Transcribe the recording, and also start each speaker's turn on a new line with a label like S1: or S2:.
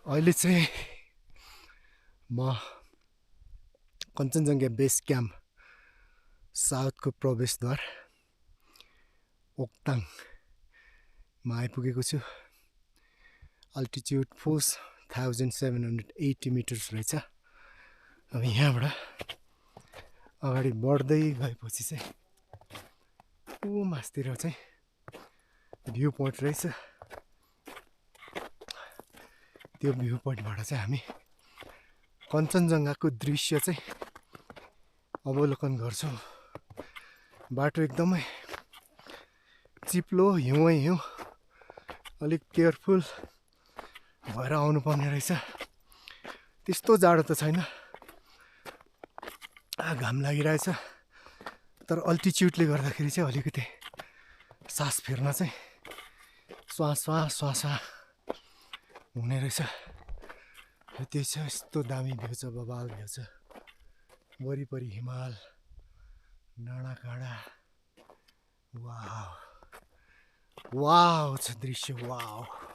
S1: अहिले चाहिँ म कञ्चनजङ्घा बेस क्याम्प साउथको प्रवेशद्वार ओक्ताङमा आइपुगेको छु। अल्टिट्युड 4780 मिटर्स रहेछ। अब यहाँबाट अगाडि बढ्दै गएपछि चाहिँ मासतिर चाहिँ भ्यू पोइन्ट रहेछ। त्यो भ्यू पोइन्टबाट चाहिँ हामी कञ्चनजङ्घाको दृश्य चाहिँ अवलोकन गर्छौँ। बाटो एकदमै चिप्लो हिउँ हिउँ, अलिक केयरफुल भएर आउनुपर्ने रहेछ। त्यस्तो जाडो त छैन, घाम लागिरहेछ, तर अल्टिट्युडले गर्दाखेरि चाहिँ अलिकति सास फेर्न चाहिँ श्वास हुने रहेछ। त्यही छ, यस्तो दामी भ्यू छ, बबाल भ्यू छ। वरिपरि हिमाल, डाँडाकाँडा, वाउ छ दृश्य, वाउ।